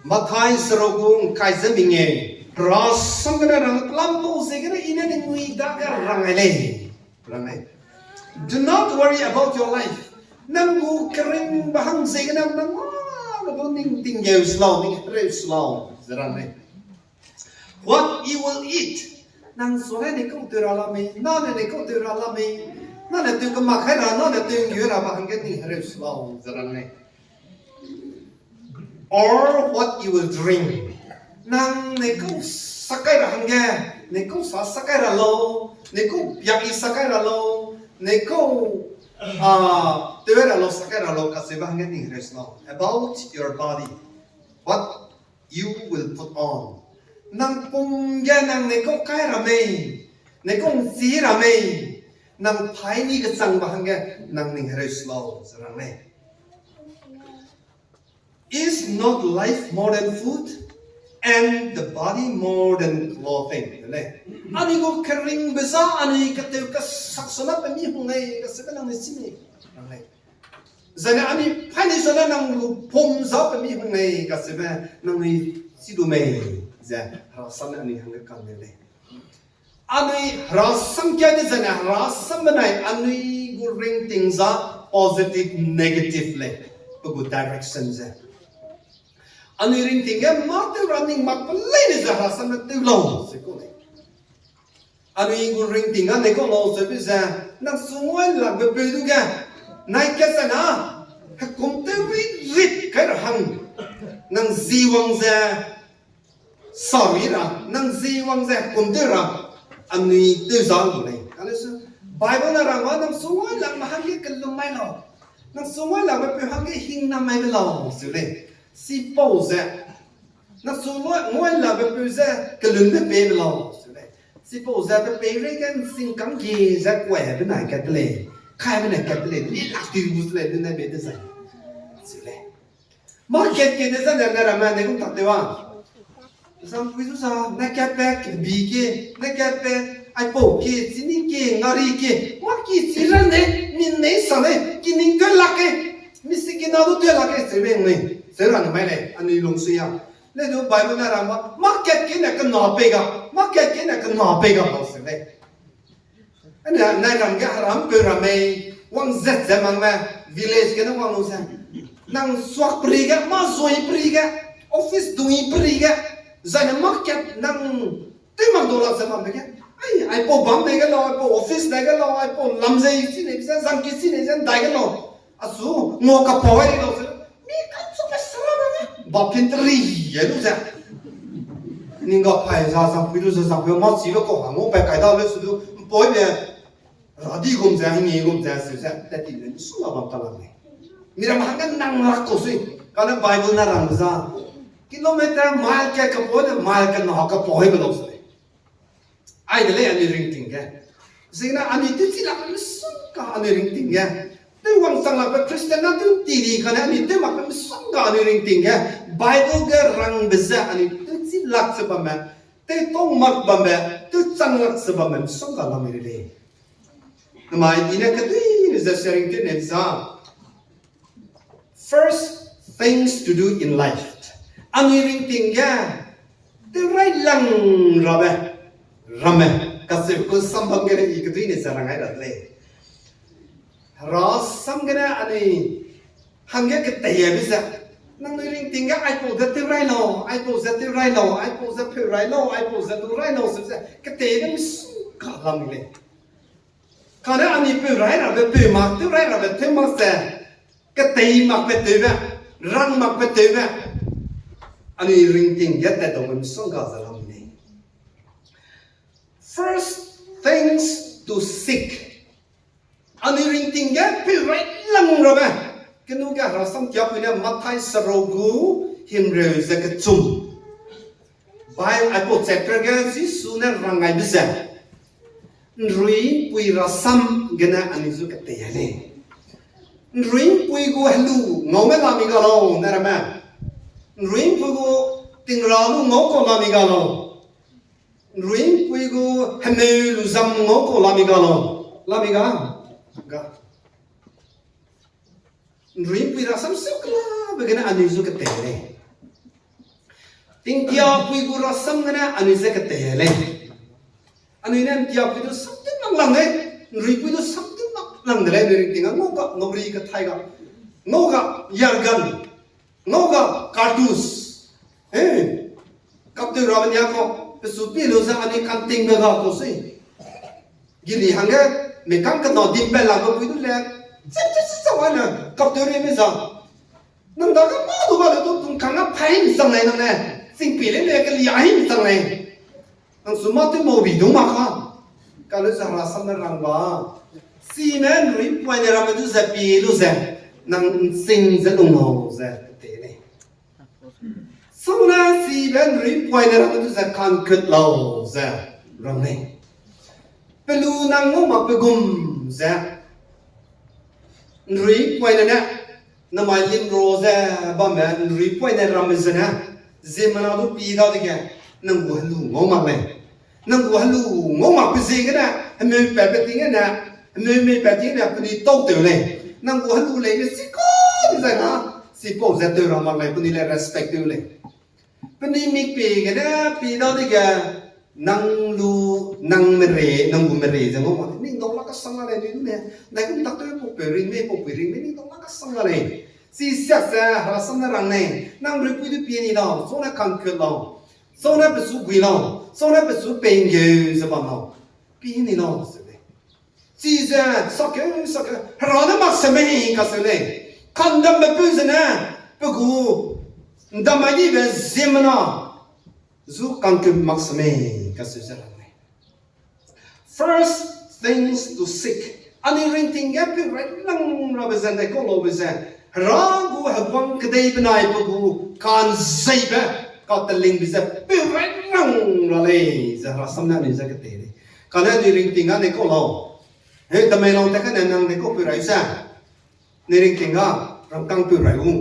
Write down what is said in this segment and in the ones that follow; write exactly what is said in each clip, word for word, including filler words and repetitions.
Mathai seruk gu ngkai ze mengeu, Hera sam gene rang lam pau ziegene I ne ningnui dage rang ai lei. Rang ai. Do not worry about your life. Nang gu keringbe hang ziegene nang a, nang gu ning tinggeu se lau, ning hereu se lau, ze rang lei. What you will eat. Nang zua ne ne kau tew ra la mei, na ne ne kau tew ra la mei, na ne tew kemak kai ra, na ne tew ngeu ra ba hangge ning hereu se lau, ze rang lei. Or what you will drink. Nang ne kau sak kai ra hangge, ne kau sa sak kai ra lau, ne kau piak I sak kai ra lau, ne kau, a, tew ra lau sak kai ra lau, kacheube hangge ning hereu se lau. About your body, what you will put on. Nang pum ge nang ne kau kai ra mei, ne kau ngchi ra mei, nang paî ni kechangbe hangge nang ning hereu se lau, ze rang lei. Is not life more than food, and the body more than clothing? Lei. Anui gu keringbe za anui ketew kesak suna pe mi hung lei, kacheube nang ne chi mei? Rang lei. Zane anui paî ni suna nang gu pum za pe mi hung lei, kacheube nang ne chi du mei? Ze Hera sam ne anui hangge kan lei. Anui Hera sam kia de zane Hera sam benai anui gu ringting za positive, negative lei, pe gu direction ze. Anui ringting ge mâ tew ra ning mak pe leine ze Hera sam ne tew lau, ze kau lei. Anui gu ringting ga ne kau lau ze pe ze, nang su nguai lakbe peu du ge, nai kat zai na, hekum tew ri rit kai ra hang, nang zi wang ze, sa ri ra, nang zi wang ze hekum tew ra, anui tew za lu lei. Kane su, Bible ne rang ba nang su nguai lakme hangge kelum mai lau, nang su nguai lakbe peu hangge hing na mai be lau, seu lei. Chipau ze, nang su nguai lakbe peu ze kelunbe pei be lau, seu lei. Chipau ze pe peireige nsingkang kie ze kuai benai kat de lei, kai benai kat de lei, ni lak ti gu se lei, du ne be dezai, seu lei. Mâ kat kie de zane ne ramme ne gu tak tew a. Zangpui zu za, ne kat pe kebi kie, ne kat pe aipau kie, chini kie, ngari kie, mâ kie chi ra ne, mi nei sa ne, kining tew lak e, mi sikina du tew lak e, seu mei nui, seu ra ne mai lei, anui lungsui a. Le du Bible ne rang ba, mâ kat kie ne kena pei ga, mâ kat kie ne kena pei ga bau seu lei. Ane nai ram ge heram peu ra mei, wang zat ze mak me, village gene wang lu ze. Nang suak peri ge, mâ zui peri ge, office dui peri ge, zai ne market nang tew mak dau lak ze mak me ge. Ai, aipau bam dai ge lau, aipau office dai ge lau, aipau lam zei chi nei ze, zangki chi nei ze dai ge lau. Asu, ngau kapau ai lau ze. Mi ka'nchupe sera ba ne. Ba pin teri, e lu ze. Ning ga pai za zangpui lu ze zangpui mâ chibe kau ha ngau pe kai da le su du, mpoi be. Ra di gum ze, ngi gum ze, seu ze, tat ti le su la bam ta la mei. Mi ram hangge nang lak kau sui, kane Bible ne rang za. Kilometer mile kat kapau ne mile kena kapau be lau sui. Ai de lei anui ringting ge. Zina anui tewchi lakbe misongga anui ringting ge. Tew wangchang lakbe Christian na tew ti di kane anui tew makbe misongga anui ringting ge. Bible ge rangbe ze anui tewchi lak ze bamme, tewtau mak bambe, tewchang lak ze bamme misongga lamui de lei. Namai I ne kedui ne ze sharing tew ne za. First things to do in life. Anui ringting ge, tew rai lang rabe, ramme, kacheu ku sambam gene I kedui ne ze rang ai ra de lei. Hera sam gene anui hangge keteibe ze, nangnui ringting ge aipau ze tew rai lau, aipau ze tew rai lau, aipau ze peu rai lau, aipau ze lu rai lau, se ze keteibe misongga lamui lei. Kane anui peu rai rabe peu mak, tew rai rabe tew mak ze, ketei makbe tewbe, rang makbe tewbe, anui ringting ge tat dau misongga ze lamui lei. First things to seek. Anui ringting ge peu rai lang rabe. Kenu ge Hera sam kiapui ne Mathai seruk gu himreu ze kechum. Bai aipau chapter ge Jisu ne rang aibe ze, nruipui rasam gene anui zu ketei ai lei. Nruipui gu helu ngaume lami ga lau, ne ramme. Nruipui gu tingra lu ngau kau lami ga lau. Nruipui gu hemeu lu zam ngau kau lami ga lau. Lami ga. Ga. Nruipui rasam seu kelabe gene anui zu ketei lei. Tingtiapui gu rasam gene anui ze ketei lei. Anui ne ’ntiapui du samtun lang lang lei, ’nruipui du samtun lang lang de lei, anui ringting a ngau ga, ngauri kethai ga, ngau ga yargan, ngau ga cartouche. Eh, kaptew rabe nia kau, pesu pi lu ze anui kantingbe ga kau sui. Gili hangge, mekang kena dimpat lakbe pui du le, chap chap chap chap ane, kaptew ri me za. Nang dage mâ du ga le du tungkang a phai ’nsang lei nang ne, chingpi lei le keli a hi ’nsang lei. Nang su mâ tew mau bi du mak ka. Kane ze Hera sam ne rang ba. Chime ’nruipoine ramme du ze pie lu ze, nang ’nching ze lung lau ze tei lei. Sune chibe ’nruipoine ramme du ze kankut lau ze rang lei. Pelu nang ngau mak pe gum ze ’nruipoine ne, namai limro ze bamme ’nruipoine ramme zene, ziemmena du pi dadege, nang gu helu ngau mak lei. Nang gu helu ngau mak pe ziegene, hemeu patbe ting gene, hemeu mei pat ting gene, penui tau tew lei. Nang gu helu leime chika dizai na, chipau ze tew ra mak lei, penui le respect tew lei. Penui mik pie gene pi dadege, nang lu, nang mere, nang gu mere ze ngau mak lei, ning dau la kasang la lei, nui du ne, dai kum tak tew pau peu ring mei, pau pui ring mei, ning dau la kasang la lei. Chi siak ze Hera sam ne rang lei, nang ’nruipui du pie ni lau, sune kankut lau, sune pesu gui lau, sune pesu pei ’nggeu ze bam lau, pie ni lau ze lei. Chize, sakeu, sakeu, Hera ne mak semei kaseu lei. Kandambe peu zene, pe gu, ’ndam mai dibe ziemmena, zu kankut mak semei kaseu ze rang lei. First things to seek. Anui ringting ge peu rai lang rabe ze, ’ndaikau laube ze, Hera gu heguang kedei benai pe gu kanzeibe, katelingbe ze peu rai lang ra lei, ze Hera sam ne anui ze ketei lei. Kane anui ringting ga ’ndaikau lau. He, Tamei lau ta kane nang ’ndaikau peu rai ze. Anui ringting ga rangkâng peu rai gu.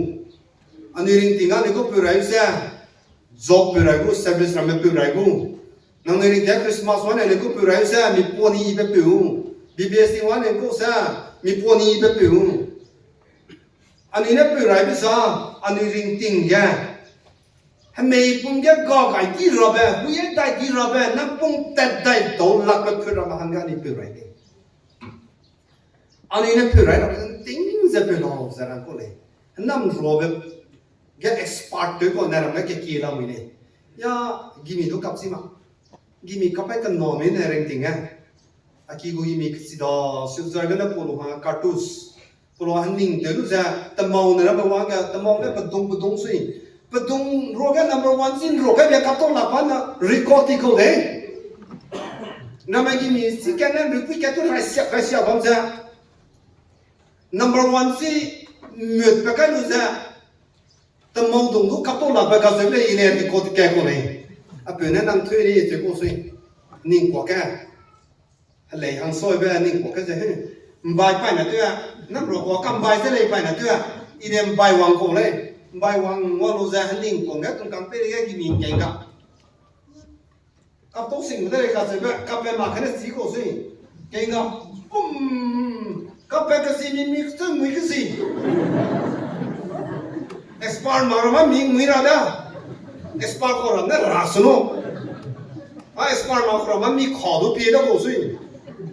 Anui ringting ga ’ndaikau peu rai ze. Job peu rai gu, service ramme peu rai gu. Nang nui ringting Christmas wane ’ndaikau peu rai ze, mi poni be peu. B B S T wane ’ndaikau ze, mi poni be peu. Anui ne peu raibe za, anui ringting ge. Hemei pum ge ga gai di rabe, huiye dai di rabe, nang pum tat dai dau lakbe peu ramme hangge anui peu rai lei. Anui ne peu rai rabe ting ze peu lau ze rang kau lei. Hênam ruabe ge expert tew kau ne ramme kekie lamui lei. Ya, gimi du kap chi ma. Gimi kapai kename ne ringting ge. A ki gu gimi kechida, silver gene polo hang cartouche. Polo hang ning tew lu ze, temau ne ramme wangge, temau ne pedung pedung sui. Pedung ruage number one chin ruage bia katau lak pa na record ti kau de. Name gimi chi kane rupui kat tu raisiak raisiak bam ze. Number one chi mut pe kai lu ze. Temau dung du katau lakbe kazeu lei i ne record ka kau lei. Apeu ne nang thui lei cheu kau sui. Ning kuak ge. Helei hangsoibe ning kuak ge ze he. Mbai paî na tew a. Nang rua kuak ka mbai ze lei paî na tew a. I ne mbai wang kau lei. Mbai wang ngua lu ze hening kuak ge tungkang pei ge gimi keng ga. Kaptau sing de lei kacheube, kape ma kene chi kau sui. Keng ga, pum, kape kesi mi mi kecheu mui kesi. Expert ma ramme mi mui ra da. Expert kau ramme ra su nu. A expert ma kau ramme mi ka du pie da kau sui.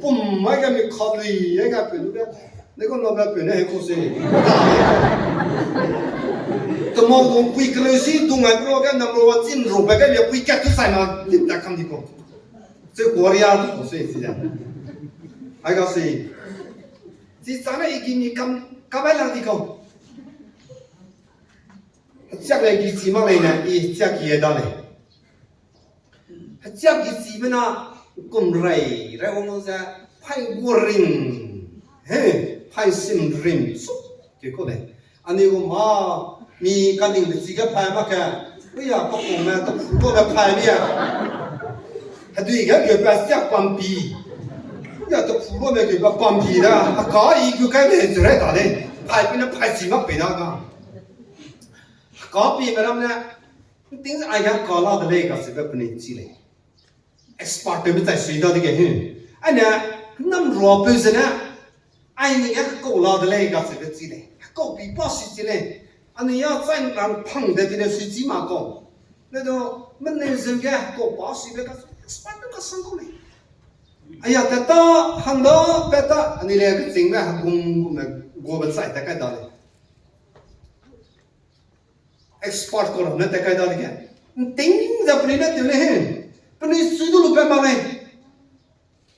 Pum mai ga mi ka lui, ai ga pe lu de. Ne kau number peu ne he kau se. Temau dung pui kereu si dung ai pro ge number one chin rung pe ge pui kat tu sai na lim ta kam di kau. Che Korea tu kau se si da. Ai ga se. Chi chane i gimi kam, kabai lang di kau. Chiak lei gi chi mak lei ne, i chiak ki da lei. Hechiak gi chime na kum rei, rei wang ze, phai gu ring, he, phai sim rim, suk, ke kau lei. Anui gu ma, mi kaningbe chi ge phai mak ke, uya pakume, tephu lume phai mi a. Hedui ge geu pe chiak pampi. Uya tephu lume geu pe pampi da, a ka i gu kai lei, zeu rei ta lei. Phai pi ne phai chi mak pei da ga. Ka pi me ram ne, ting ze ai ga ka la de lei, kacheube penui chi lei. Expert tewbe chai sui dadege he. Aine, nam ruapeu zene, ai ni ge kau la de lei, kacheube chi lei. Kau pi pa sui chi lei. Anui ya chai rang phang de tine sui chi ma kau. Ne du, mene zeu ge, ko pa sibe ka, expert du ka sang ku lei. Aya ta ta, hang da, pe ta, ani le ke ching me, hagum gume, gobe chai ta kai da lei. Expert ko ne te kai da lei ke. Nting za peli ne te le he. Peli sui du lu pe ma lei.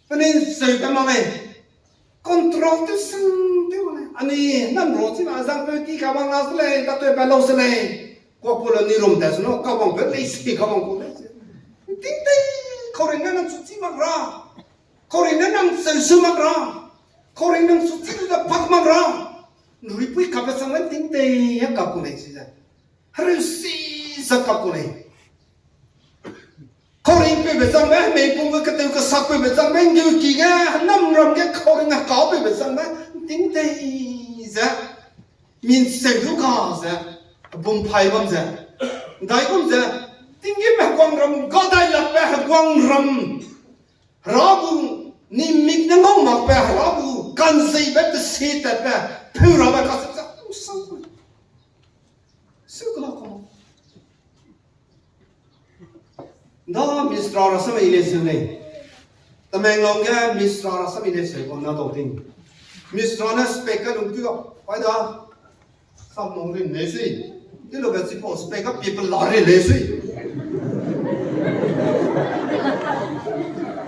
Peli sui pe ma lei. Control te sing te ma lei. Ani, nam ro chi ma, zang pe ti ka bang la se lei, ta te pe lau se lei. Kwa pu le ni rum te se no, ka bang pe lei si ka bang ku lei. Nting te, kau ring ne nang su chi mak ra. Kau ring ne nang sen su mak ra. Kau ring nang su chi du da pak mak ra. Nrui pui ka pe sang lei nting te, ya ka ku lei si ze. Hereu si za ka ku lei. Kau ring pe be zang be, mei pung be keteu kesak pe be zang be, ngeu ki ge, nam ram ge kau ring a kau pe be zang be, nting te ze. Min seu du ka ze, bum phai bam ze. Dai gum ze, tinggîm heguangram, gadai lak pe heguangram. Hera gu ni mik ne ngau mak pe, Hera gu kanzei be te si tat pe, peu ra be ka se za, u sang ku. Su kela ka. Da Misra rasam i le seu lei. Tamenglong ge Misra rasam i le seu bam na dau ting. Misra ne spec ka lung tu a, pai da. Sam nung rin le sui. Di lo be chipau spec ka people la rin le sui.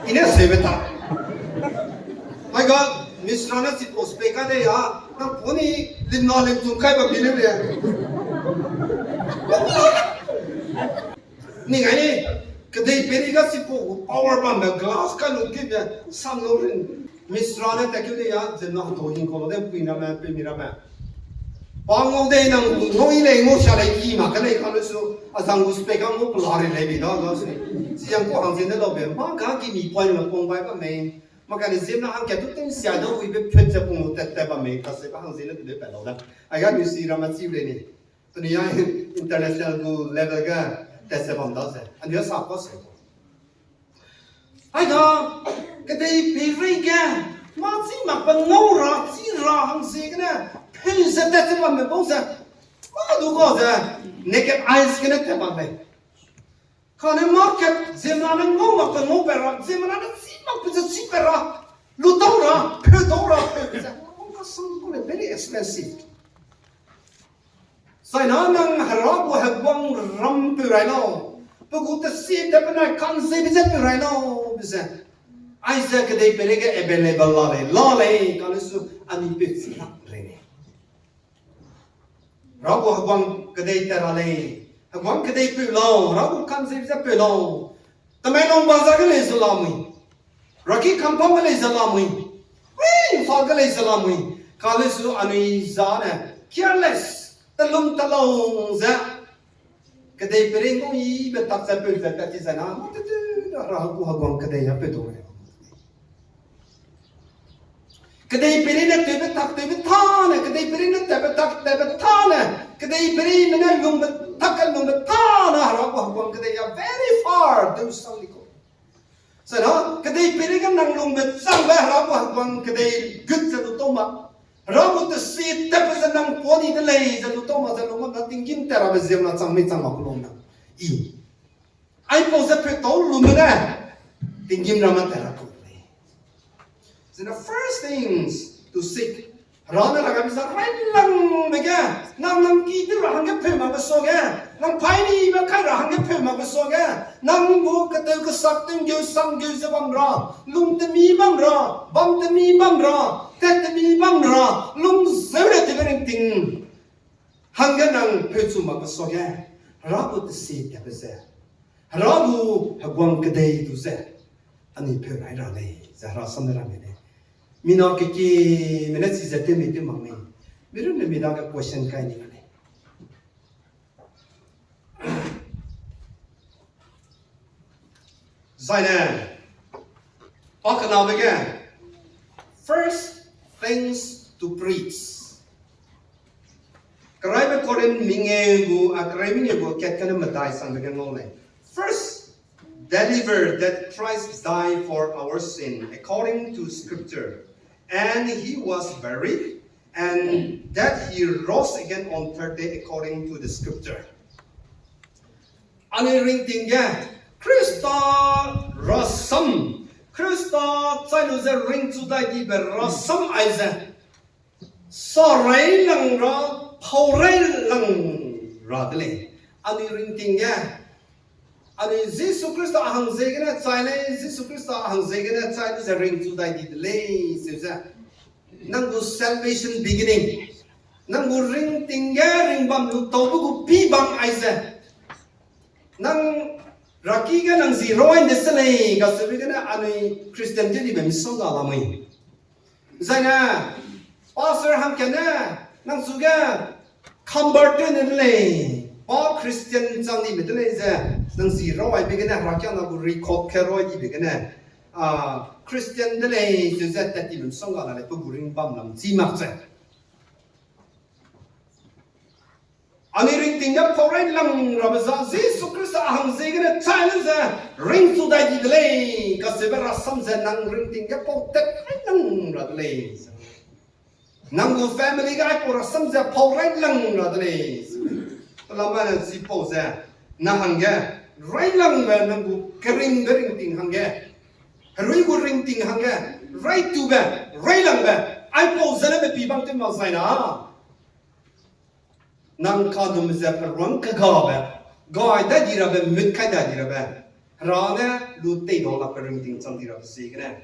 I ne seu be ta. My God, Misra ne chipau spec ka de ya. Nang pu ni lim na lim tum kai ba bi le le. Ning ai ni, kedei peri ga chipau power bambe glass ka lu ki be sam lu rin. Misra ne ta keu de ya, zen na to hing ko lo de pui na me, pui mi ra me. Pa ngau de nang ngau i lei, ngau sia lei ki ma ka lei ka lu su, a zang gu spec ka ngau pela ri lei bi da ga su. Si yang ko hang zen de lo be, ma ga ki mi point me pong bai ba me. Ma ka ni zen na hang ka tu ting sia da wi be phet ze pong lu tet tet ba me, ka se ba hang zen de de pe lo da. Ai ga mi si ra ma chi le ni. Teni a international gu level ga test bam da ze. Anui a sa pa se ko. Ai da, kedei pei rei ge, ma chi mak pe ngau ra, chi ra hang ziegene, pei ze test bam me bau ze. Ma du ga ze, naked eyes gene test bam me. Kane market, ziemmena ne ngau mak pe ngau pe ra, ziemmena ne chi mak pe ze chi pe ra, lu dau ra, peu dau ra, peu pe ze. Ngau ka sang ku le very expensive. Zaina nang Hera gu heguang ram peu rai lau. Pe gu tesi te penai kanzei be ze peu rai lau, be ze. Aize kedei peri ge available la lei, la lei, kane su anui peu chi lak rei lei. Hera gu heguang kedei tat ra lei. Heguang kedei peu lau, Hera gu kanzei be ze peu lau. Tamenglong ba za ge lei ze lamui. Raki kampam ge lei ze lamui. Ui, fa ge lei ze lamui. Kane su anui za ne careless, telum telau ze. Kedei peri ngau i be tak ze peu ze tat ti ze na, ma te te, Hera gu heguang kedei a peu dau lei. Kedei peri ne tewbe tak tewbe tâne, kedei peri ne tatbe tak tatbe tâne, kedei peri me ne lungbe tak lungbe tâne, Hera gu heguang kedei a very far, do something. Sana, kedei peri ge nang lungbe changbe Hera gu heguang kedei gut ze lu tau mak. Hera gu tesi tatbe ze nang pa ni de lei ze lu tau mak ze lu mak na tinggîm tat rabe ziemmena chang mei chang mak ku lung na. I. Aipau ze peu tau lume ne, tinggîm ramme tat ra ku lei. Then the first things to seek. Hera ne ranggabe za railangbe ge, nang nang ki tew ra hangge peu makbe suage, nang paî nibe kai ra hangge peu makbe suage, nang gu ketew kesak tew nggeu sang nggeu ze bam ra, lung temi bam ra, bam temi bam ra, tat temi bam ra, lung zeu re tewbe ringting. Hangge nang peu chu makbe suage, Hera gu tesi tatbe ze, Hera gu heguang kedei du ze, anui peu rai ra lei, ze Hera sam ne rang lei. Mina kekime ne chize tew mei tew mak mei. Mi runne mi dage question kai ni la lei. Zaine, pa kenabe ge, first things to preach. Keraibe Korinth mengeu gu, a, kerai mengeu gu kat kane medai sangbe ge ngau lei. First, deliver that Christ died for our sin according to Scripture, and he was buried, and that he rose again on third day according to the Scripture. Anui ringting ge Khrista rasam, Khrista chai lu ze ringchu dai dibe rasam aize, sarai lang ra, paurai lang ra de lei. Anui ringting ge, anui Jisu Khrista a hang ziegene chai lei, Jisu Khrista a hang ziegene chai lu ze ringchu dai di de lei, seu ze. Nang gu salvation beginning, nang gu ringting ge ringbam lu taube gu pî bang aize, nang raki ge nang zi roi de se lei, kacheube gene anui Christian tew dibe misongga lamui. Zaine, pastor hangkatne, nang chu ge convert tew ne de lei, pa Christian chang dibe de lei ze, nang zi roi be gene, herakiangna gu record ke roi dibe gene, Christian de lei, ze ze tat dibe misongga la lei, pe gu ringbam lam chi mak ze. Anui ringting ge paurai lang rabe za, Jisu Khrista a hang ziegene chai lu ze, ringchu dai di de lei, kacheube rasam ze nang ringting ge pau tat rai lang ra de lei. Nang gu family ge aipau rasam ze paurai lang ra de lei. Pelama ne chipau ze, na hangge, railangbe nang gu keringbe ringting hangge, herui gu ringting hangge, raitube, railangbe, aipau ze ne pe pî bang tew mak zai na. Nang kanum ze peruang kegabe, gai dai di rabe, mut kai dai di rabe, Hera ne lu tei dau lakbe ringting chang di rabe ziegene.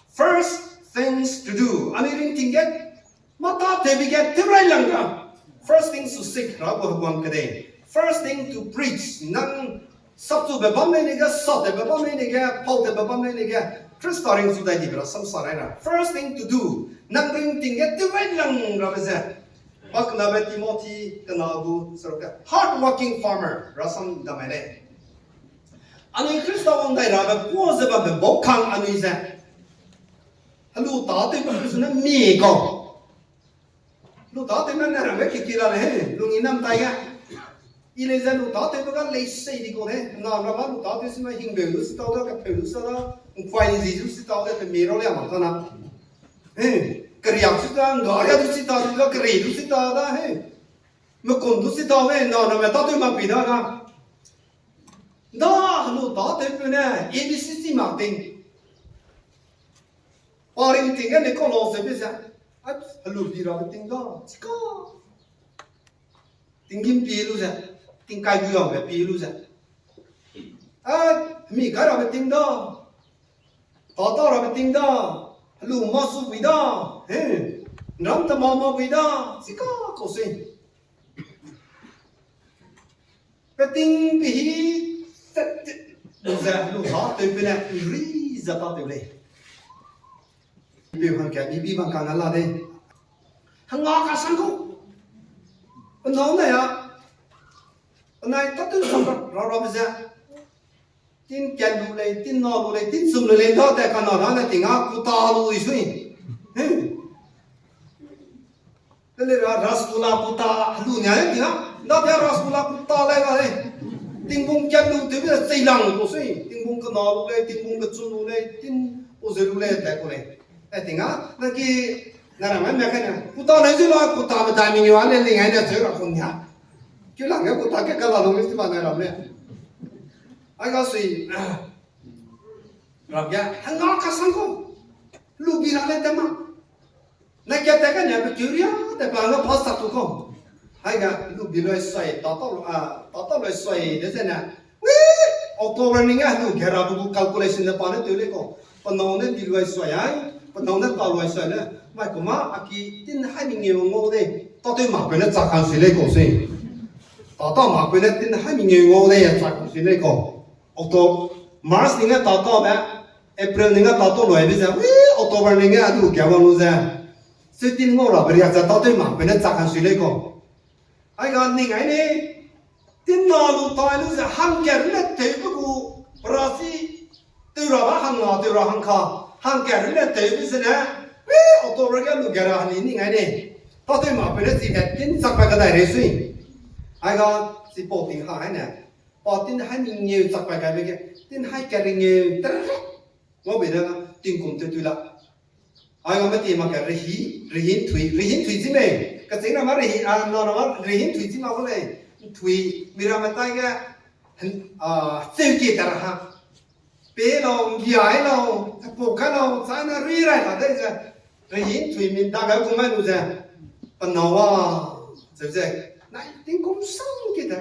First things to do. Anui ringting ge, mata tewbe ge, tew rai lang ra. First things to seek, Hera gu heguang kedei. First thing to preach. Nang saptube bam lei ne ge, satewbe bam lei ne ge, pautewbe bam lei ne ge, Khrista ringchu dai dibe rasam sa rai ra. First thing to do. Nang ringting ge, tew rai lang rabe ze. Pa kenabe Timothy kena gu seruk ge, hard working farmer, rasam da mai lei. Anui Khrista wang dai rabe kuâ ze bambe bau kang anui ze, helu tâtewbe sune mi kau. Lu tâtewme ne ramme kiki la lei he, lung i nam tai ge. I lei ze lu tâtewbe ga lei sei di kau de, na ramme lu tâtew sime hingbe lu si tau da, kepeu lu si tau da, nkuai nzi lu si tau de, pe mi rau lia mak ta na. He, keriak si ta, ngaria du si ta, du ga keri du si ta da he. Mekun du si ta de, na ramme tâtew mak pi da ga. Da, helu tâtewbe ne, A B C chi mak ting. Pa ringting ge ne kau lau ze be ze. A, helu bi rabe ting da, chika. Tinggîm pi lu ze, tingkai gu yangbe pi lu ze. A, mi kai rabe ting da. Tâ tâ rabe ting da. Helu mâ su bui da. He. Nram tama mâ bui da. Chika kau sui. Pe ting pe hî, tet, tet, ze helu tâtewbe ne, ri ze tâtew lei. Pe hangkat, ibi bang kang a la de. Hanga kasang kau. Pe nâu nai a. Pe nai tâtew sang ra, ra, rabe ze. Tin kat lu lei, tin na lu lei, tin chum lu lei, da te kana da ne ting a, kuta lu i sui. He. Te le ra, rasgulla kuta, helu nia ne ting a, da te rasgulla kuta lei ga lei. Tingbung kat lu tew be cheilang kau sui, tingbung kena lu lei, tingbung kechum lu lei, tin u ze lu lei, te kau lei. Te ting a, na ki, na ramme me kai ne, kuta lei zu la, kuta me dai mengeu a le ling ai ne cheu ra kau nia. Keu lang ge kuta ke kala lu mi ti ba nai ram le. Ai ga sui, ram ge, hanga kasang kau. Lu bi ra lei te ma. Na kat te kane pe keu ria te pa nga pa sak tu kau. Ai ga, lu bi loi sui, tâ tâ lu, a, tâ tâ loi sui de zene. Wi, October ning a lu gera bu calculation de pa ne tew lei kau. Pe nâu ne bi loi sui ai, pe nâu ne tâ loi sui ne. Mai kuma a ki tin hai mengeu ngau de. Tâtew mak pe ne chak kan sui lei kau sui. Tâ tâ mak pe ne tin hai mengeu ngau de ya chak kan sui lei kau. Octo-, March ning a tâ tâbe, April ning a tâ tâ luibe ze, wi, October ning a du kia wang lu ze. Sui tin ngau rabe riak ze tâtew mak pe ne chak kan sui lei kau. Ai ga ning ai ne, tin na lu tai lu ze hangkat ne tewbe gu, pra si, tew ra ba hang na tew ra hang ka, hangkat ne tewbe zene, wi, October ge lu gera ni ning ai ne. Tâtew mak pe ne chi tat tin chak pa kadai rei sui. Ai ga, chipau ting ha ai ne. Pa tin hai mengeu chak pai kaibe ge, tin hai kat ringeu, tere. Ngau bei da, tingkum tew tui la. Ai ga meti mak ge rehi, rehi nthui, rehi nthui chi mei. Kaching ra ma rehi, a, na ra ma rehi nthui chi ma gu lei. Nthui, mi ramme tai ge, hen-, a, cheu kie ta ra ha. Pe lau, ngiai lau, pau kai lau, chai na ri rai la dei ze. Rehin thui min da ga gu mai lu ze. Panawa, ze ze. Nai ting kum sang kie ta.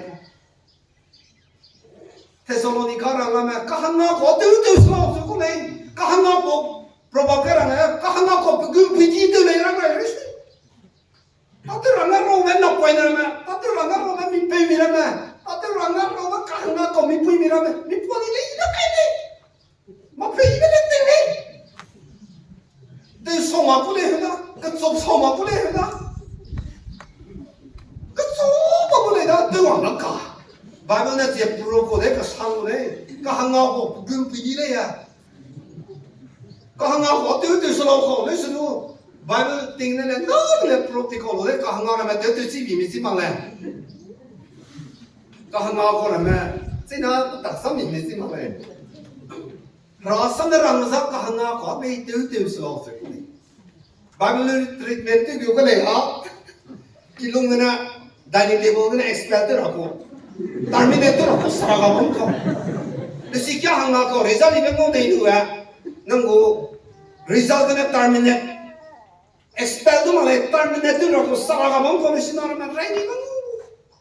Thessalonica rang lame, kahanga kau tew tew sua zu ku lei. Kahanga kau, Proverb ge rang lame, kahanga kau pe gu pui di tew lei rang rai ri si. Tâtew rang ne rau ne napoine ramme, tâtew rang ne rau ne mipeu mi ramme, tâtew rang ne rau ne kahanga kau mipui mi ramme, mipui ni lei, i ne kai lei. Mapui i ne lei ting lei. Tew sau ma ku lei hena, kechop sau ma ku lei hena. Kechop ma ku lei da, tew wang na ka. Bible ne zie proof kau lei, kasang kau lei, kahanga kau pe gu pui di lei ya. Kahanga kau tew tew se lau kau lei se du. Bible ting ne le, na le proof ti kau lu lei, kahanga ramme tew tew chi bi mi chi mak lei. Kahanga kau ramme, china pe tak sam mi mi chi mak lei. Hera sam ne rang za kahanga kau mei tew tew se lau se ku lei. Bible treatment tew gu ka lei ha. Kilung gene, dining table gene expel tew ra ku. Terminate tew ra ku sara ga bam kau. Lesi kia hanga kau result ibe ngau dei lu e. Nang gu result gene terminate. Expel du mak lei terminate tew ra ku sara ga bam kau lesi na ramme rai ni bam.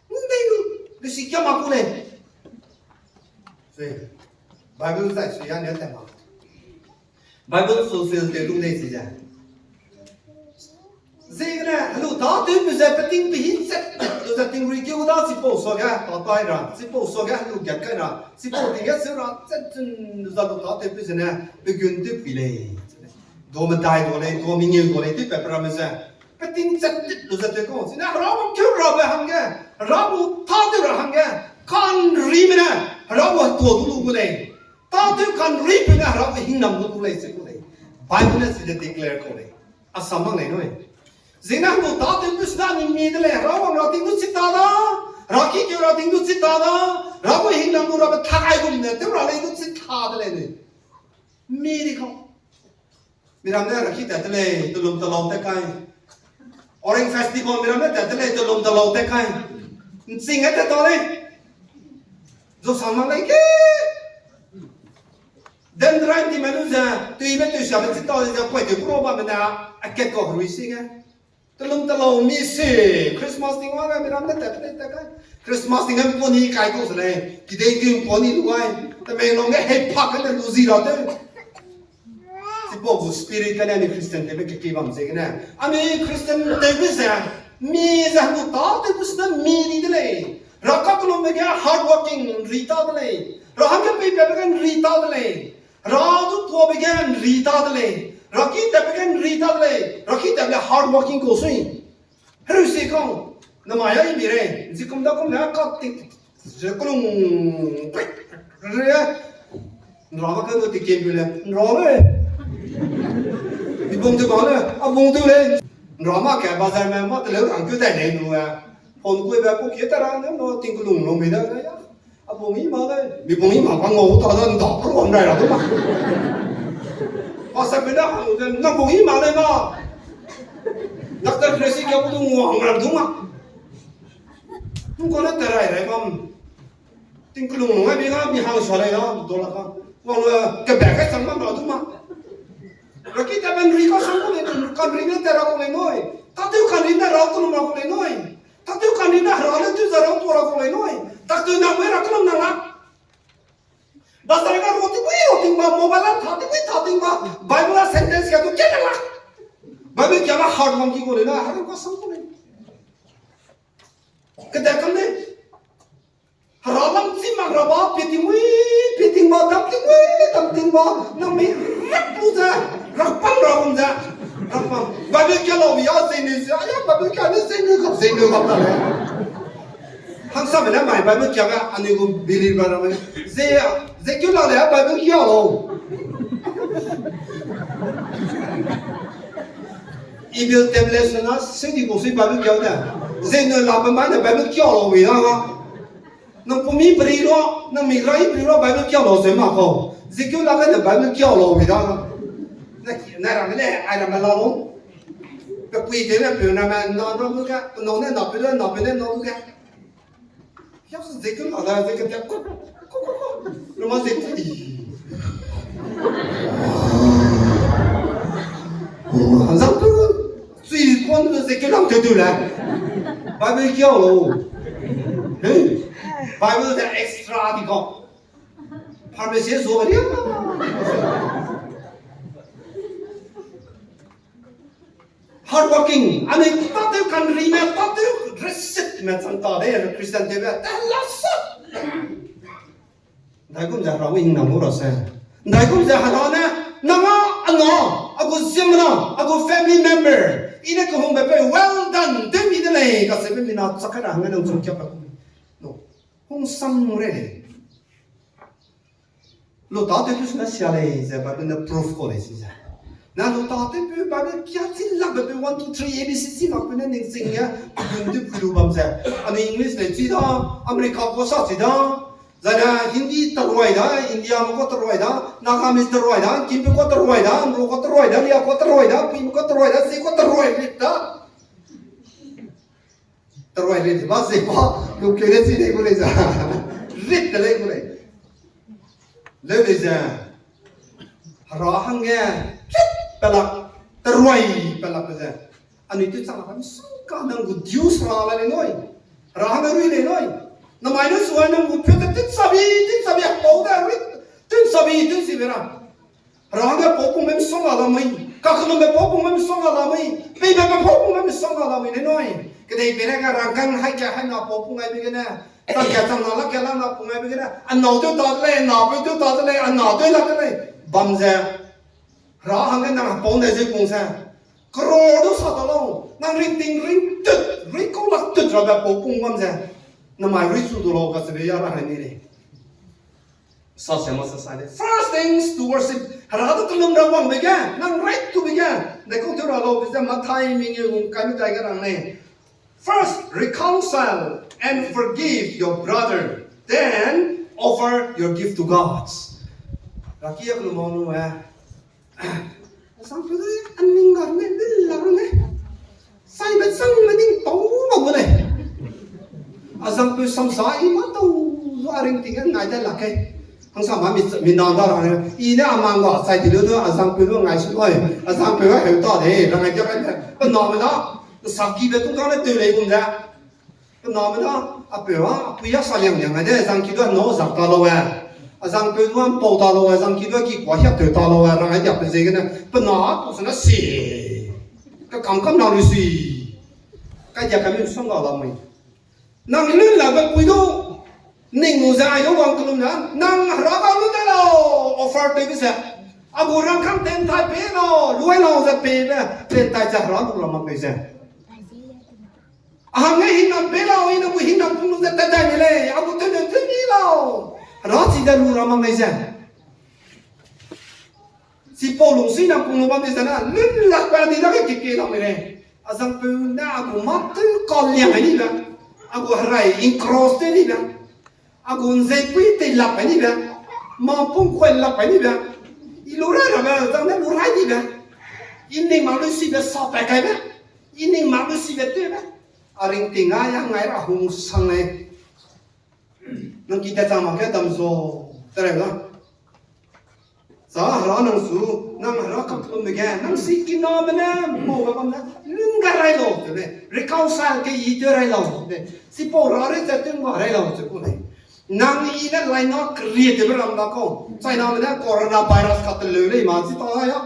Ngau dei lu. Lesi kia ma ku lei. Bible zai sui ya ne ta ma. Bible fulfill tew lung lei zi ze. Ziegene, helu tâtewpeu ze peting pehi chat lu ze tingrui keu da chipau suage, tâ tai ra, chipau suage helu gat kai ra, chipau ting ge seu ra, chat chun lu ze lu tâtewpeu zene, pe gun tew pui lei. Duâ medai duâ lei, duâ mengeu duâ lei, tewpat pe ramme ze. Peting chat lu ze tew kau, zine Hera gu keu rabe hangge, Hera gu tâtew ra hangge, kanrime ne, Hera gu hetuâ du lu gu lei. Tâtew kanripeu ne Hera gu hingnam du lu lei ze ku lei. Bible ne chide declare kau lei. A sa mak lei nui. Zine helu tâtewpeu sena ni mi de lei, Hera wang ra ting du chi ta da, Hera ki keu ra ting du chi ta da, Hera gu hingnam lu rabe thak aigum ne tew ra lei du chi ta de lei nui. Mi di kau. Miram ne raki tat te lei, telum telau tat kai. Orange Festival miram ne tat te lei, telum telau tat kai. Nching e tat ta lei. Zu sang mak lei ke. Dendron di menu ze, tuibe tuisiabe chi tau ze, kuai teu kuro bamme ne, a kat kau herui si ge. Telum telau mi si, Christmas ting wa ge miram ne tat te lei tat kai. Christmas ting ge mpuni kai kau se lei, kidei ting mpuni lu ai. Tamenglong ge hei phak ne lu zi ra tew. Chipau gu spirit kane anui Christian tewbe keki bam ziegene. Anui Christian tewbe ze, mi ze helu tâtewpeu sena mi di de lei. Hera kakellumbe ge hard working nri ta de lei. Hera hangge peipatbe ge nri ta de lei. Hera du tuabe ge nri ta de lei. Hera ki tatbe ge nri ta de lei. Hera ki tatbe le hard working kau sui. Herui si kau, namai a i mi rei, nzi kum da kum ne ka ti, ze kelung, re, nra ma ka du ti kem bu le, nra le. Mibung tew bang le, a bung tew le. Nra ma ke bazar me ma teleu rang keu dai lei nu e. Phone kuibe ku kie ta ra ne, no ting kelung lung mi da ya. A bung i ma lei, mibung i ma ba ngau ta da nda pe ruam rai ra du ma. Pastor pe da hang de, na bung i ma lei ma. Doctor Tracy kia bu du nguang ra du ma. Nung kau ne ta rai rai bam. Ting kelung ngai bi ga mi hang sua lei na, du la ka. Wang le, kebe kai chang bam ra du ma. Ra ki ta ben ri ka sang ku lei, kan ri ne ta ra ku lei nui. Tâtew kan ri ne ra ku lum ra ku lei nui. Tâtew kan ri ne Hera le tew ze ra ku ra ku lei nui. Tâtew nang mei ra kelum nang la. Bazar ga ro ti mui ro ting ba, mobile a tha ti mui tha ting ba, Bible a sentence ka du kia nang la. Bible kia la hard mam ki ku lei na, Hera ka sang ku lei. Kede kam lei. Hera lam chi mak ra ba, pi ting mui, pi ting ba, dam ting mui, dam ting ba, nang mei rak lu ze, rak pang ra gum ze, rak pang. Bible kia lau bi a, zei nui ze, aya, Bible kia ne zei nui gap, zei nui gap ta lei. Hangsame ne mai Bible kia ga, anui gu biri ba ra mai. Ze, ze keu la le, Bible kia lau. Evil temptation na, sedi gu sui Bible kia ne. Zei nui la pe mai ne Bible kia lau bi da ga. Nang pumi peri ro, nang mi rai peri ro, Bible kia lau ze ma kau. Zikeu la kai ne Bible kia lau bi da. Na ki, na ramme ne, ai ramme la lau. Pe pui de ne pe na me, na ro lu ga, pe nau ne na pe lu, na pe ne na lu ga. Zeke la da, zeke te, ko, ko, ko, ko. Luma zeke. Zang tu, sui kon zeke lang te du le. Bible kia lo. Hey, Bible de extra di ko. Pharmacy zo ba dia. Hardworking, ane tate kan ri me, tate resit me chang ta de, Christian te be, ta la sa. Ndaigum ze Hera wi hing nang hu ra se. Ndaigum ze Hera ne, nang a, a na, a gu ziemmena, a gu family member, i ne kehungbe pe, well done, tew mi de lei, kacheube mina chak ra hangge nang chang kia pa ku. No. Hung sam re lei. Lu ta tew tu sena sia lei ze Bible ne proof ko lei si ze. Na lu ta tew pe Bible kia chi lak be pe one, two, three, A B C chi lak pe ne ning sing ya, gun tew pu lu bam ze. Ani English lei chi da, America ko sa chi da. Zai na Hindi tarwai da, India me ko tarwai da, Nagamese tarwai da, Kimpe ko tarwai da, Mro ko tarwai da, Lia ko tarwai da, Pui me ko tarwai da, si ko tarwai rit da. Tarwai rit ba se ba, lu ke le si lei gu lei za. Rit de lei gu lei. Leu lei ze. Hera hangge, rit pelak, tarwai pelak ze. Anui tew chang a misongga nang gu diu sera la lei nui. Hera hangge rui lei nui. Namai ne sua nang gu pete tew chabi, tew chabi, pau de rui, tew chabi, tew chibe ra. Hera hangge pau pungme misongga la mui. Kakellumbe pau pungme misongga la mui. Peibe pau pungme misongga la mui lei nui. Kedei peireige rangkâng haika haina pau pung aibe gene. Chang kia chang na lak kia lak na pung aibe gene. Anau tew ta de lei, anapeu tew ta de lei, ana tew lak de lei. Bam ze. Hera hangge nang pau ne ze pung se. Crore du sa ta lau. Nang ringting ringtut, ringkau lak tut rabe pau pung bam ze. Namai rui chu du lau kacheube ya ra hai ni lei. Sa sia ma sa sai lei. First things to worship. Hera du kellum ra wangbe ge, nang right to be ge. Ndaikau tew ra lau be ze Mathai mengeu gu kai medai ge rang lei. First, reconcile and forgive your brother, then offer your gift to God. Raki ya kellum ma nu e. Azangpeu du, a ning ga ne, bil la ne. Saibe chang me ning pau ma gu lei. Azangpeu samsa i ma tau, lu a ringting ngai de lak ke. Hangsa ma mi, mi nang da ra ne. I ne a mang ga chai di lu du, azangpeu du ngai su oi. Azangpeu heu ta de, rangai dia kai de. Pe name da, sakibe tu ga ne tew lei gum ze. Pe name da, apeu a, apui a sa liang liang ai de, zangki du a nâu zak ta lau e. Azangpeu du a mpau ta lau e, zangki du a ki kua hiak tew ta lau e, rangai dia pe ziegene. Pe na, tu sena si. Kakam kam na lu si. Kai dia kai mi song ga la mui. Nang lun lakbe pui du, ning lu ze ai du wang kellum na, nang Hera ga lu de lau, offer tewbe ze. A gu rangkâng tentai pe lau, luai lau ze pebe, tentai ze Hera lu ra mak lei ze. A hangge hingnam pe lau, i ne gu hingnam pung lu ze tat dai ni lei, a gu tew ne tew ni lau. Hera chi ze lu ra mak lei ze. Chipau lungsui nang pung lu bam di zena, lun lakbe a di dage keke lau mei lei. Azangpeu ne a gu mâ tew ka liang ai ni be. A gu herai encroach tew ni be. A gu nzeipui tei lak ai ni be. Mâ pung kuai lak ai ni be. I lu rai rabe zang ne lu rai ni be. I ning mak lu sibe sa pat kai be. I ning mak lu sibe tew be. A ringting a ya ngai ra hung sang lei. Nang ki tat chang mak ge dam zo, te reu la. Za Hera nang su, nang Hera kakellumbe ge, nang sikiname ne, mau ga bam ne, lun ga rai lau, te ne, reconcile ke i tew rai lau, te ne, chipau ra rei ze tew ga rai lau, ze ku lei. Nang i ne laina kerietewbe ram la kau, Chiname ne coronavirus kateleu lei ma, chi ta ya.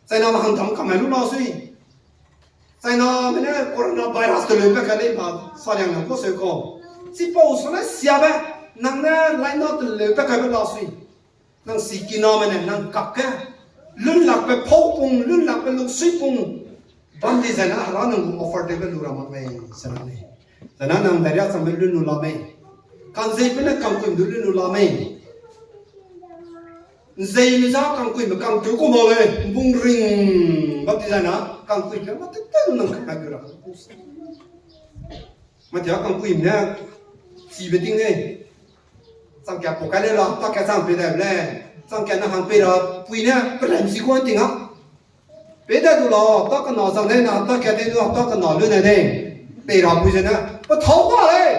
Chiname hangdam kam ai lu la sui. Chiname ne coronavirus teleube kai lei ma, saliang nang kau seu kau. Chipau sane siabe, nang ne laina teleube kaibe la sui. Nang sikiname ne, nang kak ge, lun lakbe pau pung, lun lakbe lungsui pung, bam di zena Hera nang gu offer tewbe lu ra mak lei, zena lei. Zena nang dariâ changbe lun lu la mei. Kanzeibe ne kangkuime du lun lu la mei. Nzeime za kangkuime kangkeu ku mak lei, bung ring, bam di zena, kangkuime ma tew tew nang kangkeu ra. Matia kangkuime ne, chibe ting lei. Changka pau kai lei la, hapta ka chang pei dai lei. Changka na hang pei ra, pui ne, pelam si kuan ting a. Pei dai du lau, hapta kena chang dei na, hapta ka dei du, hapta kena lu ne dei. Pei ra pui zene, pe thau ba lei.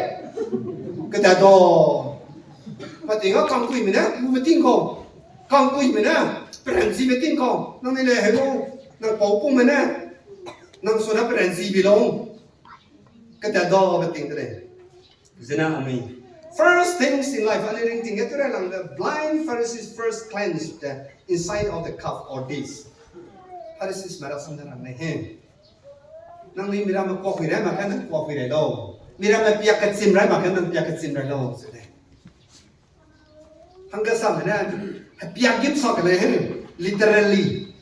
Keda do. Pating a kangkuime ne, gu meting kau. Kangkuime ne, peranzime ting kau. Nang ne le helo. Nang pau pung me ne. Nang suna peranzi bi lo. Keda do pating de lei. Zena ami. First things in life, ani ring ting ge tu re lang the blind Pharisees first cleansed the inside of the cup or dish. Pharisees mara sang de lang ne he. Nang ni miramme kuak hui rai mak ke nang kuak hui rai lo. Miramme piak kechim rai mak ke nang piak kechim rai lo, ze de. Hangge sa me ne, hepiak gim sa ke lei he, literally.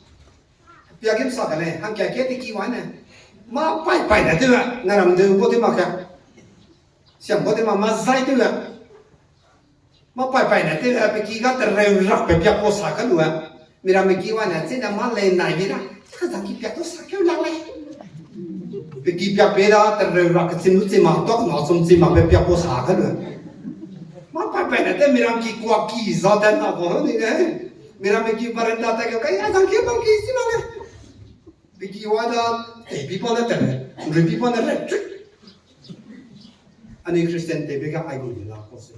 Hepiak gim sa ke lei, hangke ke te ki wa ne. Ma pai pai ne te we, na ram de ko te ma ke. Siam ko te ma, ma zai te we. Ma pai pai ne te we, pe ki ga te reu rak pe piak ko sa ka lu we. Miramme ki wa ne, chi ne ma lei nai mi ra. Ka zang ki piak to sa keu lang lei. Pe ki piak pe da, te reu rak ke chim lu chim ma, tok na chum chim ma pe piak ko sa ka lu we. Ma pai pai ne te miram ki kuak ki za te na ko ni ne. Miramme ki baranda te ke, kai a zang ki bang ki si ma le. Pe ki wa da, te bi pa ne te, rui bi pa ne re, trick. Ani Christian te bi ga ai gu ni la ko se.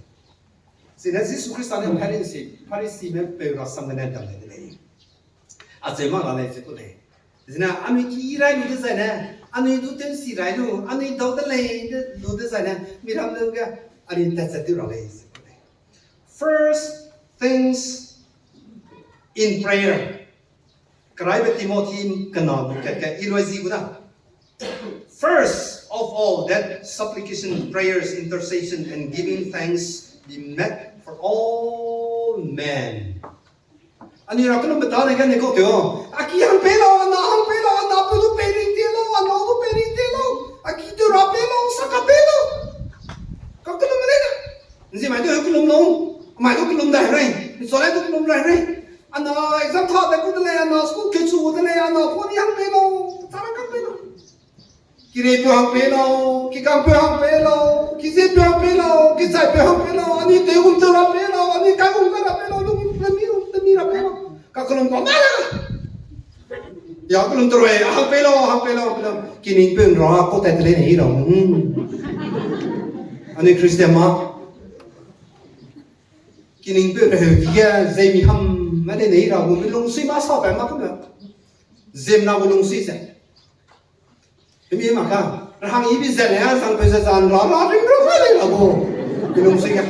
Sine Jisu Krista ne Pharisee, Pharisee me peu ra sam ne dam de lei. A ze ma la lei ze ku lei. Zina anui ki rai lu de zai ne, anui du ten si rai lu, anui dau de lei de lu de zai ne, miram de ge, anui tat zat du ra lei ze ku lei. First things in prayer. Keraibe Timothy kena bu kat ke i loi zi gu da. First of all, that supplication, prayers, intercession, and giving thanks be made for all men. Ani ra kelum beta ne kane kau teu. A ki hang pei lau, a na hang pei lau, a na pe du pei ring te lau, a na du pei ring te lau. A ki teu ra pei lau, saka pei lau. Ka kelum le da. Nzi mai du kelum lau. Mai du kelum dai rei. Nso le du kelum dai rei. A na exam tha de ku de lei, a na school ke chu de lei, a na phone hang pei lau. Tara ka pei lau. Kirei peu hang pei lau, kikang peu hang pei lau, kize peu hang pei lau, kizai peu hang pei lau, ani teigum teu ra pei lau, ani kaigum ka ra pei lau, lung temi lung temi ra pei lau. Ka kelum ka ma la. Ya kelum teu rei, hang pei lau, hang pei lau, hang pei lau. Kining peu ra ko tat le nei lau. Hmm. Ani Christian ma. Kining peu reheu ki ge zemi ham ma de nei ra gu mi lungsui ma sa pe ma ku me. Zem na gu lungsui ze. Hemi ma ka, rahang ibi ze ne, a zang pe ze zan ra ra rim ru ga lei la gu. Kilung si ga.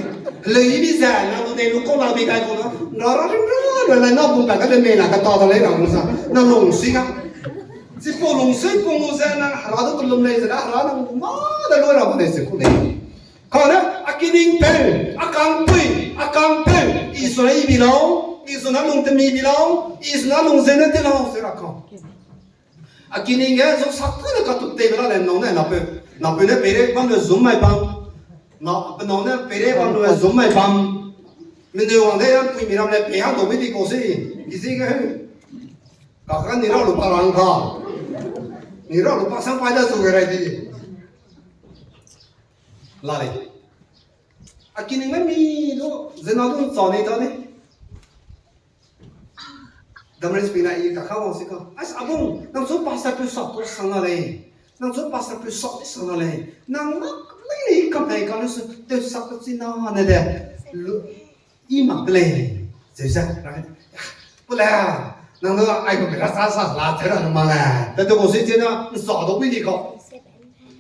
Heleu ibi ze, na du ne lu ko la bi kai ko na, ra ra rim ru ga lei na bum pa ka de me na ka ta da lei ra gu sa. Na lung si ga. Chi po lung si pung lu ze na, hera du kelum lei ze na, hera na ma da lu ra gu de se ku lei. Kane, a kining peu, a kang pui, a kang peu, i suna ibi lau, i suna lung temi bi lau, i suna lung ze ne te lau, se ra ka. A kining ge, zo sak tu ne katup tei be la le, nâu ne, na peu, na peu ne peirei bam le zum mai bam. Na, pe nâu ne peirei bam le zum mai bam. Mendeu wang de, ya pui mi ram le pei hang dau mi di kau si. Ki si ge. Ka ka ni ra lu pa rang ka. Ni ra lu pa sang pai da zu ge rai di. La le. A kining me mi du, zena du ncha nei ta de. Damre spina i ka ka wang si ka. Ais abung, nang chu pastor peu sak tu sang na lei. Nang chu pastor peu sak tu sang na lei. Nang mak lei ne i kam lei ka lu su, teu sak tu chi na ne de. Lu, i mak de lei. Zeu ze, ra, pu le, nang du ai ko ke ra sa sa la, te ra nang ma le. Te tu ko si chi na, nsa do wi di ko.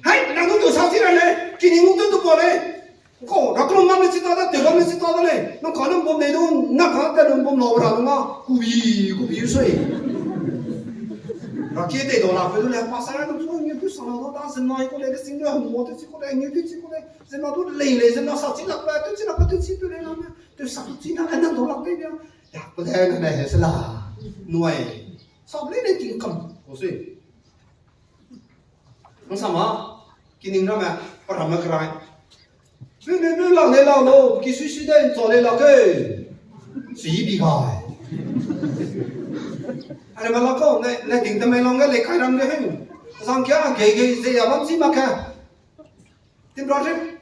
Hai, nang du tu sa chi ra le, kining mu tu tu ko le. Ko, ra kelum bam le chi ta da, teu bam le chi ta da lei. Nang ka lum bam lei du, nang ka te lum bam lau ra nang ma, kubi, kubi sui. Ra kie te dau la pe du le, pastor nang chu ngiu tu sa la da, zena i ko le, ke sing le, mo te chi ko le, ngiu tu chi ko le, zena du lei lei, zena sa chi lak pe, tu chi lak pe, tu chi tu lei la me, tu sa tu chi na le, nang dau lak pe bia. Ya, ko le, nang le, he se la. Nuai. Sa le ne king kam, ko sui. Nang sa ma, kining ramme, pa ramme kerai. Beu, beu, beu, lang lei lang lo, ki sui sui de, ncha lei lak e. Chi bi gai. Are ma lak kau, ne, ne ting te mei lang ge, lei kai ram ge heng. Zang kia, ge, ge, ze ya bam chi mak ke. Tim ra rim.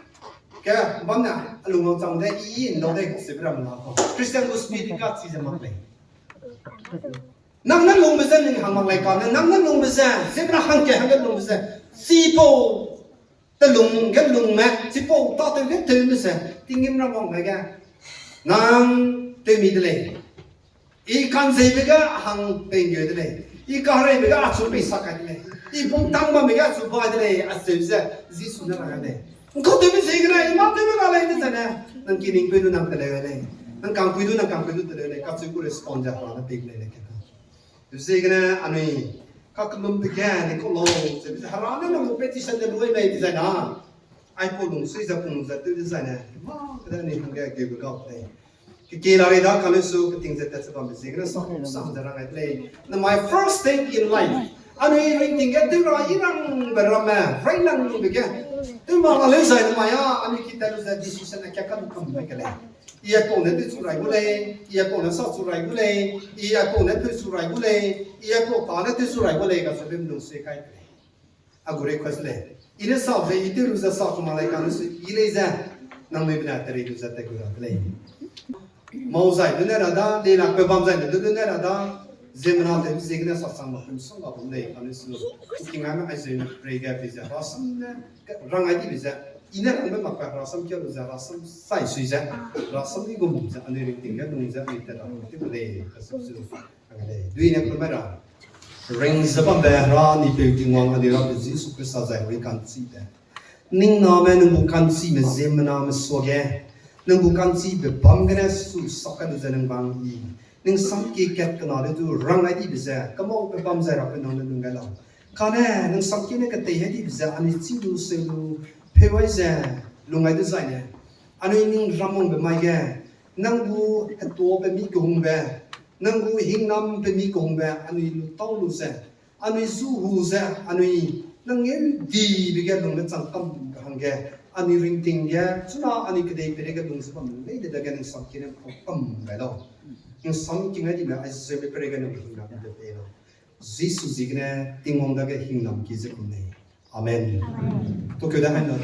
Ke, bam ne, a lung wang chang de, i, i, ndau de, ko se bi ram lak kau. Christian gu spirit ka chi ze mak lei. Nang ne lungbe ze ning hang mak lai ka ne, nang ne lungbe ze, zebra hangke hangge lungbe ze, chipau, telung ge lungme, chipau tâtew ge tewme se, tinggîm ra wangbe ge, nang tewmi de lei. I ka'nzeibe ge hang pei'nggeu de lei. I kahereibe ge achu peisak kai de lei. I pungtang bamme ge achu bai de lei, acheu ze, Jisu ne rang lei. ’Ngkau tewbe ziegene, i mâ tewbe ga lei de zene, nang kiningpeu du nang teleu lei. Nang kangpui du nang kangpeu du teleu lei, kacheu gu respond ze Hera ne pei lei lei kena. Ziegene anui kakellumbe ge ni kau lau, ze, Hera ne nang gu petition de lui mei di zai na. Aipau lungsui ze pung ze tew di zai ne, mâ kede anui hangge gebe gau lei. Kekie la rei da kane su keting ze tat ze bambe ziegene sa, sa ze rang ai de lei. Namai first step in life. Anui ringting ge tew ra i rangbe ramme, railangbe ge. Tew ma la leu zai namai a, anui ki tat lu ze decision a kia ka lu kam be ke lei. I aipau ne tew chu rai gu lei, i aipau ne sa chu rai gu lei, i aipau ne tew chu rai gu lei, i aipau ta ne tew chu rai gu lei, kacheube lungsui kai de lei. A gu request lei. I ne sa ze, i tew lu ze sa ku ma lei kane su, i lei ze, nangnui bena terei lu ze tat gu ra de lei. Mau zai lu ne ra da, lelakbe bam zai ne lu ne ra da, ziemmena tew ziegene sachang ma kum song ga bam lei, kane su, kingaime aize rei ge pe ze, rasam ne, rang ai dibe ze, i ne rangbe mak pa rasam kia lu ze, rasam sai sui ze, rasam ni gum ze, anui ringting ge lung ze, anui tat ra tew lei, kasu su, rang ai lei. Dui ne kume ra. Ring ze bambe Hera ni peu Tingwang anui Rabe Jisu Khrista zai ring ka'nchibe. Ning name nang gu ka'nchime ziemmename suage, nang gu ka'nchibe bam gene su sak kai lu ze nang bang i. Ning samkie kat kena de du rang ai dibe ze, kamaube bam zai ra pe nang ne lung gai lau. Kane, ning samkie ne ketei ai dibe ze, anui chi lu seu lu, peu ai ze, lung ai dezaine. Anui ning ramungbe mai ge, nang gu hetuabe mi kehungbe, nang gu hingnambe mi kehungbe, anui lu tau lu ze, anui zu hu ze, anui nang ngeu dibe ge lungbe chang kam hangge, anui ringting ge, chuna anui kedei peireige lung ze bam lei de dage ning samkie ne pau kam gai lau. Ning samkie ngai dibe, aize peireige nang hingnambe pei lau. Jisu ziegene Tingwang dage hingnam ki ze kum lei. Amen. Tokeu da hai na.